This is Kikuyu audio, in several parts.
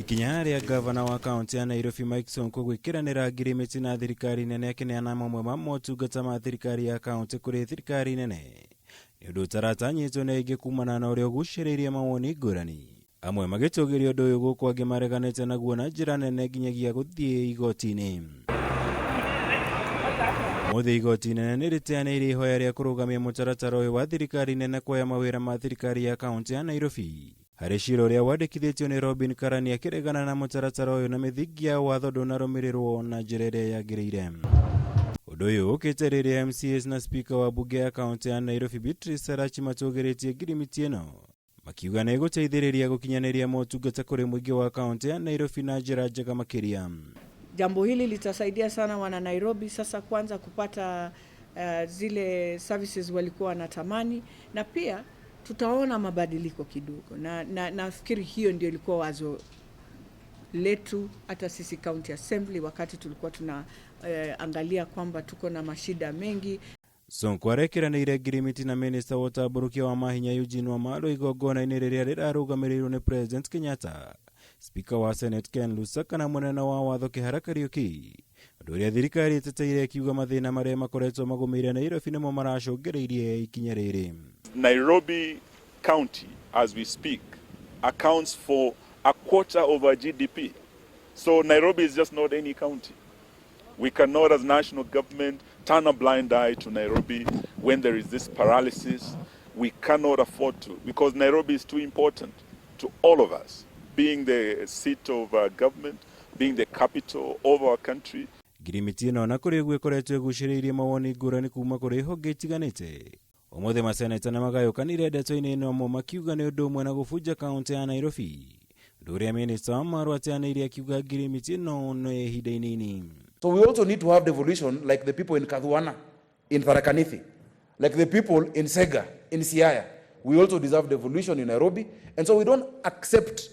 Ikinya rĩa gavana wa kaunti ya Nairobi Mike Sonko gwĩkĩranĩra ngirimiti na thirikari nene akĩneana mamwe ma motungata ma thirikari ya kaunti kũrĩ thirikari nene nĩ ũndũ ũtaratanyĩtwo nĩ aingĩ kumana na ũrĩa ũgucĩrĩirie mawoni ngũrani, amwe magĩtũgĩria ũndũ ũyũ gũkũ angĩ mareganĩte naguo na njĩra nene nginyagia gũthiĩ igoti-inĩ. Ũmũthĩ igoti inene nĩ rĩteanĩirie ihoya rĩa kũrũgamia mũtaratara ũyũ wa thirikari nene kuoya mawĩra ma thirikari ya kaunti ya Nairobi. Harĩ cira ũrĩa wandĩkithĩtio nĩ Robin Karani akĩregana na mũtaratara ũyũ na mĩthingi ya watho ndũnarũmĩrĩrwo na njĩra ĩrĩa yagĩrĩire. Ũndũ ũyũ ũkĩte rĩrĩa MCAs na spika wa mbunge ya kaunti ya Nairobi Beatrice Sarachi matũgĩrĩtie ngirimiti ĩno makiuga nĩ ĩgũteithĩrĩria gũkinyanĩria motungata kũrĩ mũingĩ wa kaunti ya Nairobi na njĩra njega makĩria. Jambo hili litasaidia sana wana Nairobi sasa kwanza kupata zile services walikuwa wanatamani, na pia tutaona mabadiliko kidogo, na nafikiri hiyo ndio ilikuwa wazo letu hata sisi County Assembly wakati tulikuwa tuna angalia kwamba tuko na mashida mengi. Sonko arekiranĩire ngirimiti na minista wa ũtambũrũkia wa mahinya Eugene Wamalwa igongona-inĩ rĩrĩa rĩrarũgamĩrĩirwo nĩ President Kenyatta, Speaker wa Senate Ken Lusaka na mũnene wa watho Kĩhara Kariũki, ũndũ ũrĩa thirikari ĩteteire ĩkiuga mathĩna marĩa makoretwo magũmĩire Nairobi nĩmo maracũngĩrĩirie ikinya rĩrĩ. Nairobi County, as we speak, accounts for a quarter of our GDP. So Nairobi is just not any county. We cannot, as national government, turn a blind eye to Nairobi when there is this paralysis. We cannot afford to, because Nairobi is too important to all of us, being the seat of our government, being the capital of our country. Ngirimiti ĩno na kũrĩ ũguo ĩkoretwo ĩgucĩrĩirie mawoni ngũrani kuma kũrĩ honge itiganĩte. Ũmũthĩ maseneta nĩ magayũkanire ndeto-inĩ ĩno, amwe makiuga nĩ ũndũ ũmwe na gũbunja kaunti ya Nairobi, ũndũ ũrĩa minista wa Marwa ateanĩirie akiuga ngirimiti ĩno nĩ ihinda inini. So we also need to have devolution like the people in Kathwana, in Tharaka Nithi, like the people in Sega, in Siaya. We also deserve devolution in Nairobi. And so we don't accept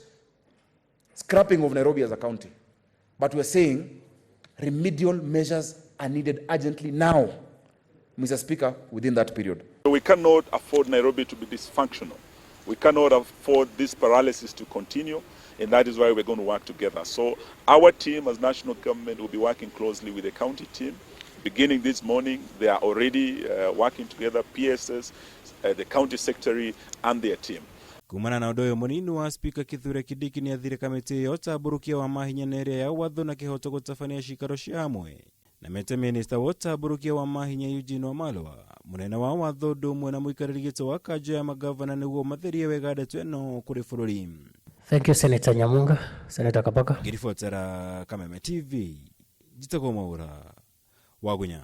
scrapping of Nairobi as a county. But we're saying remedial measures are needed urgently now, Mr. Speaker, within that period. We cannot afford Nairobi to be dysfunctional. We cannot afford this paralysis to continue, and that is why we're going to work together. So our team as national government will be working closely with the county team. Beginning this morning, they are already working together, PSS, the county secretary and their team. Kumana na ũndũ ũyũ, mũnini wa spika Kithure Kindiki nĩ athire kamĩtĩ ya ũtambũrũkia wa mahinya na ĩrĩa ya watho na kĩhoto gũtabania cikaro cia hamwe na mete minista wa ũtambũrũkia wa mahinya Eugene Wamalwa, mũnene wa watho ũndũ ũmwe na mũikarĩri gĩtĩ wa kanjũ ya magavana nĩguo matherie wega ndeto ĩno kũrĩ bũrũri. Thank you, Senator Nyamunga. Senator Kabaka. Ngĩribotera Kameme TV, njĩtagwo Mwaura Wagunya.